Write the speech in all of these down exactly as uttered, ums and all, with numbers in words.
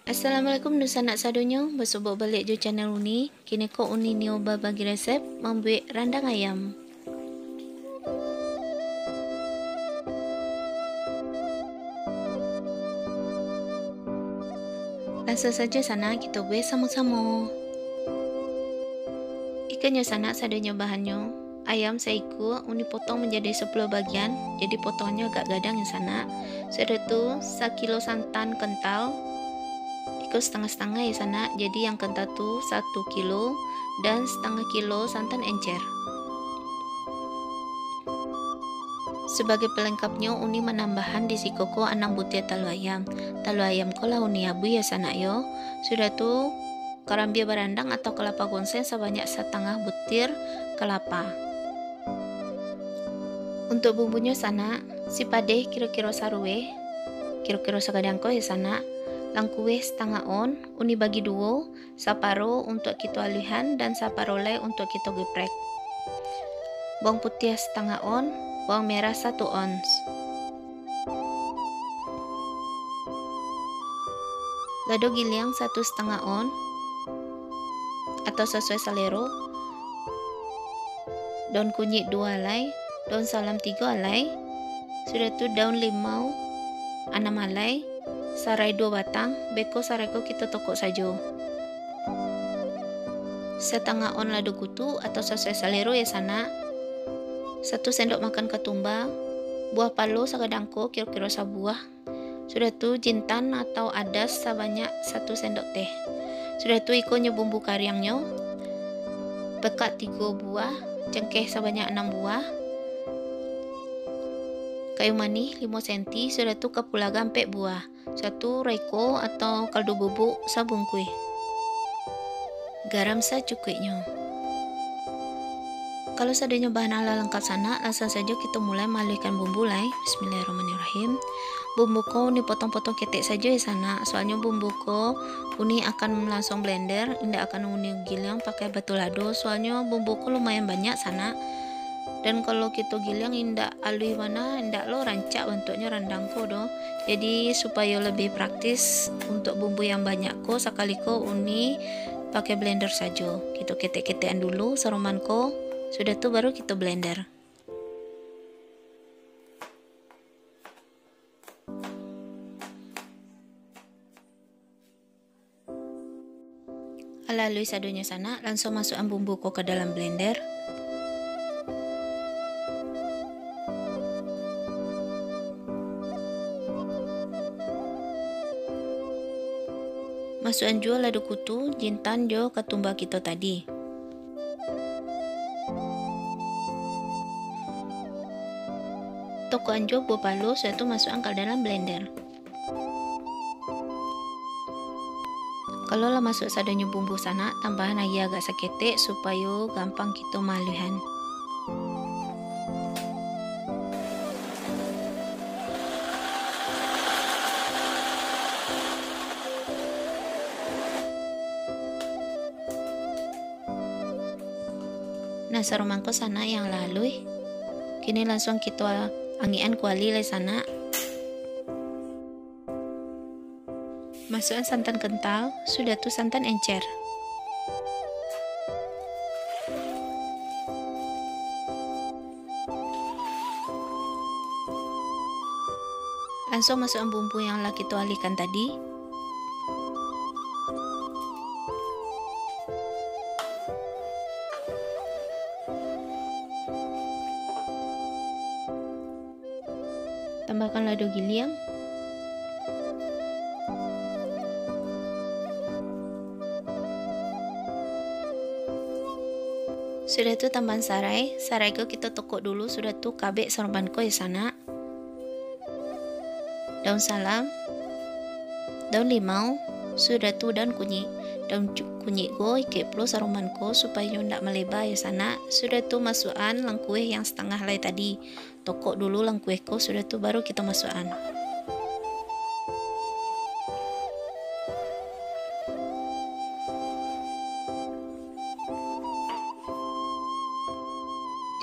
Assalamualaikum dunsanak sadonyo, basobok baliak jo channel Uni. Kini ko Uni nio babagi resep mambuek randang ayam. Langsuang sajo sanak kito buek samo-samo. Ikannyo sanak sadonyo bahannyo, ayam saikua Uni potong manjadi sapuluah bagian, jadi potongannyo agak gadang yo sanak. Sudah tu, sakilo santan kental, iko satangah-satangah yo sanak, jadi yang kental tu satu kilo, dan satangah kilo santan encer. Sabagai palengkapnyo, Uni manambahan di siko ko anam butiah talua ayam. Talua ayam ko lah Uni abuih yo sanak yo. Sudah tu, karambia barandang atau kalapa gonseng sabanyak satangah butir kalapa. Untuak bumbunyo sanak, sipadeh kiro-kiro saruweh, kiro-kiro sagadang ko yo sanak, langkuweh satangah on, Uni bagi duo, saparo untuak kito aluihan dan saparo lai untuak kito geprek. Bawang putiah satangah on, bawang merah satu ons. Lado giliang satu satangah on atau sasuai salero. Daun kunyik duo alai, daun salam tigo alai, sudah tu daun limau anam alai, sarai duo batang, beko sarai ko kito tokok sajo. Satangah on lado kutu atau sasuai salero yo sanak. Satu sendok makan katumba, buah palo sagadang ko kiro-kiro sabuah. Sudah tu jintan atau adas sabanyak satu sendok teh. Sudah tu ikonyo bumbu kariangnyo, pekak tigo buah, cengkeh sabanyak anam buah, kayu manih limo senti, sudah tu kapulaga ampek buah. Sudah tu royco atau kaldu bubuk sabungkuih. Garam sacukuiknyo. Kalau sadonyo bahan alah langkap sanak, langsuang sajo kito mulai maaluihkan bumbu lai. Bismillahirrahmanirrahim. Bumbu ko Uni potong-potong ketek sajo yo sanak, soalnyo bumbu ko Uni akan langsuang blender, indak akan Uni giliang pakai batulado, soalnyo bumbu ko lumayan banyak sanak. Dan kalau kito giliang indak aluih bana, indak lo rancak bantuaknyo randang ko doh. Jadi, supayo lebih praktis untuak bumbu yang banyak ko, sakali ko Uni pakai blender sajo. Kito ketek-ketekan dulu saroman ko, sudah tu baru kito blender. Alah aluih sadonyo sanak, langsuang masuakan bumbu ko ka dalam blender. Masuakan juo lado kutu, jintan jo katumba kito tadi. Tokokan juo buah palo, sudah tu masuakan ka dalam blender. Kalau lah masuak sadonyo bumbu sanak, tambahan aia agak saketek supayo gampang kito maaluihan. Nah, saroman ko sanak yang lah aluih. Kini langsuang kito angekan kuali lai sanak. Masuakan santan kental, sudah tu santan encer. Langsuang masuakan bumbu yang lah kito aluihkan tadi. Tambahkan lado giliang. Sudah tu tambahan sarai, sarai ko kito tokok dulu, sudah tu kabek saroman ko yo sanak. Daun salam, daun limau, sudah tu daun kunyik. Daun cu-, kunyik ko ikek pulo saroman ko supayo ndak maleba yo sanak. Sudah tu masuakan langkueh yang satangah lai tadi. Tokok dulu langkueh ko, sudah tu baru kito masuakan.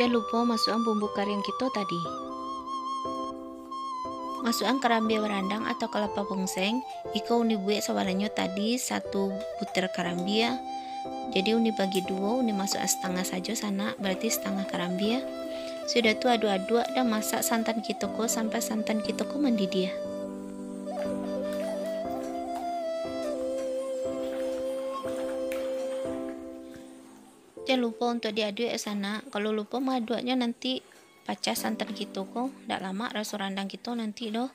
Jan lupo masuakan bumbu kariang kito tadi. Masuakan karambia barandang atau kalapa pongseng, iko Uni buek sabananyo tadi satu butir karambia. Jadi Uni bagi duo, Uni masuakan satangah sajo sanak, barati satangah karambia. Sudah tu aduak-aduak dan masak santan kito ko sampai santan kito ko mandidiah. Jan lupo untuak diaduak yo sanak, kalau lupo maaduaknyo nanti pacah santan kito ko, dak lamak raso randang kito nanti doh.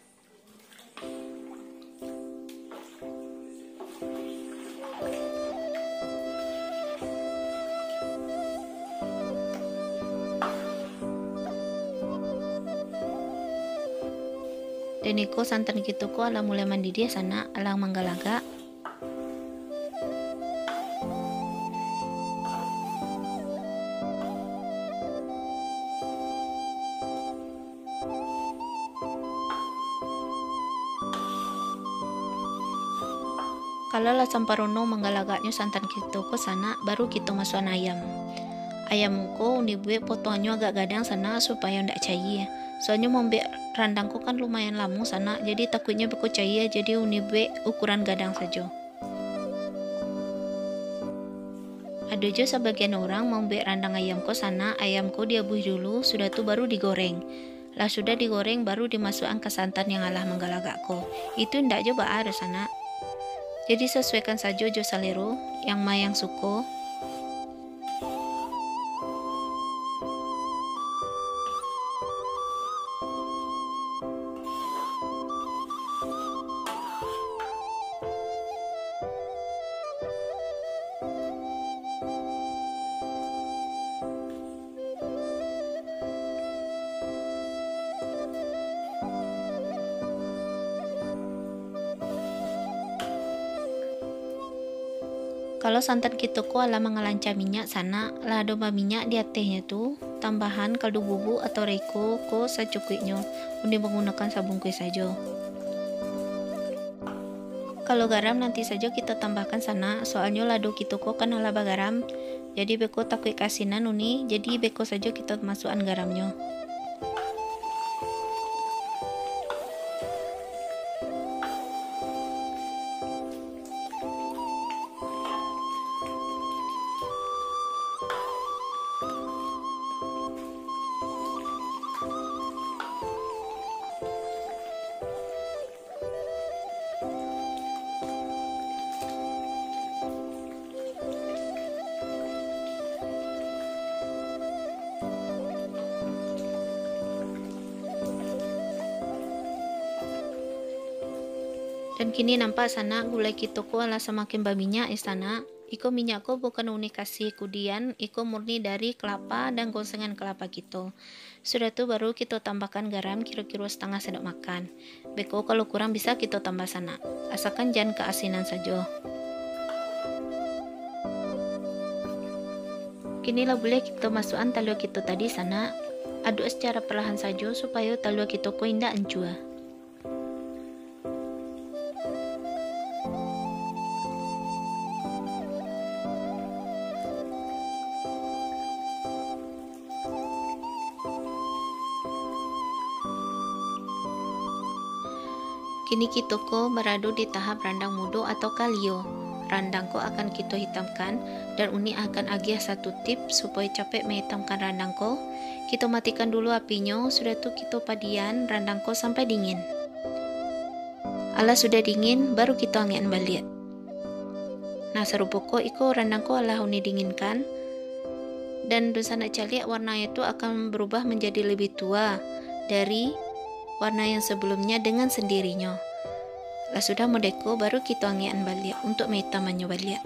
Dan iko santan kito ko alah mulai mandidiah sanak, alah manggalagak. Kalau lah samparono manggalagaknyo santan kito ko sanak, baru kito masuakan ayam. Ayam ko Uni buek potongannyo agak gadang sanak, supayo ndak caia. Soalnyo mambuek randang ko kan lumayan lamo sanak, jadi takuiknyo beko caia, jadi Uni buek ukuran gadang sajo. Ado jo sabagian urang mambuek randang ayam ko sanak, ayam ko diabuih dulu, sudah tu baru digoreng. Lah sudah digoreng, baru dimasuakan ka santan yang alah manggalagak ko. Itu indak jo baa doh sanak. Jadi sasuaikan sajo jo salero, yang ma yang suko. Kalau santan kito ko alah mangalanca minyak sanak, lah ado baminyak di atehnyo tu, tambahan kaldu bubuk atau reko ko sacukuiknyo, Uni manggunokan sabungkuih sajo. Kalau garam nanti sajo kito tambahkan sanak, soalnyo lado kito ko kan alah bagaram, jadi beko takuik kaasinan Uni, jadi beko sajo kito masuakan garamnyo. Dan kini nampak sanak, gulai kito ko alah samakin baminyak, eh, sanak. Iko minyak ko bukan Uni kasih kudian, iko murni dari kelapa dan gonsengan kelapa kito. Sudah tu baru kito tambahkan garam kiro-kiro satangah sendok makan. Beko kalau kurang bisa kito tambah sanak. Asakan jan kaasinan sajo. Kini lah buliah kito masuakan talua kito tadi sanak. Aduak secara perlahan sajo supayo talua kito ko indak ancua. Kini kito ko barado di tahap randang mudo atau kalio. Randang ko akan kito hitamkan, dan Uni akan agiah satu tips supayo capek mahitamkan randang ko. Kito matikan dulu apinyo, sudah tu kito padian randang ko sampai dingin. Alah sudah dingin, baru kito angekan baliak. Nah, sarupo ko iko randang ko alah Uni dinginkan. Dan dunsanak caliak, warnanyo tu akan berubah menjadi lebih tua dari warna yang sebelumnya dengan sendirinyo. Lah sudah modeko, baru kito angekan baliak untuak maitamannyo baliak.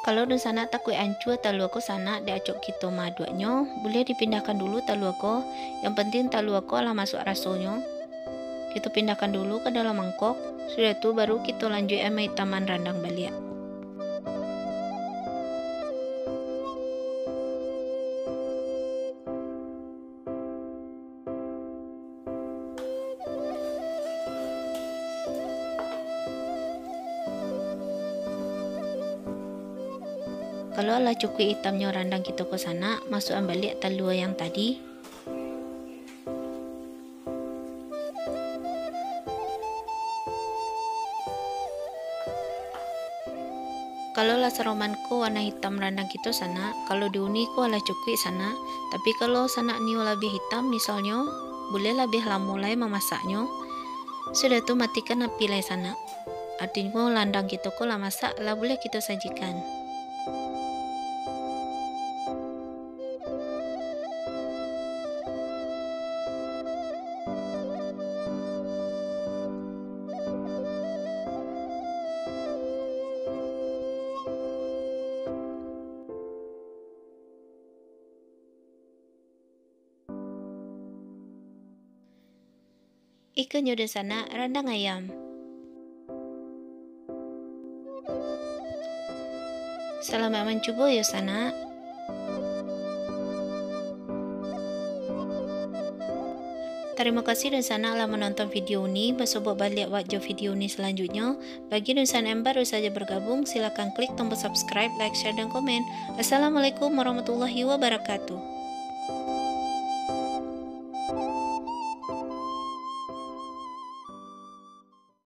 Kalau dunsanak takuik ancua talua ko sanak, dek acok kito maaduaknyo, buliah dipindahkan dulu talua ko. Yang penting talua ko alah masuak rasonyo. Kito pindahkan dulu ka dalam mangkok, sudah tu baru kito lanjuikan maitaman randang baliak. Kalau lah cukuik itamnyo randang kito ko sanak, masuakan baliak talua yang tadi. Kalau lah saroman ko warna hitam randang kito sanak, kalau diuni ko alah cukuik sanak, tapi kalau sanak nio labiah hitam misalnyo, buliah labiah lamo lai mamasaknyo. Sudah tu matikan api lai sanak. Artinyo randang kito ko lah masak, lah buliah kito sajikan. Ikonyo dunsanak randang ayam. Salamat mancubo yo sanak. Tarimo kasih dunsanak lah manonton video uni, basobok baliak wak jo video uni salanjutnyo. Bagi dunsanak yang baru saja bergabung, silakan klik tombol subscribe, like, share, dan komen. Assalamualaikum warahmatullahi wabarakatuh.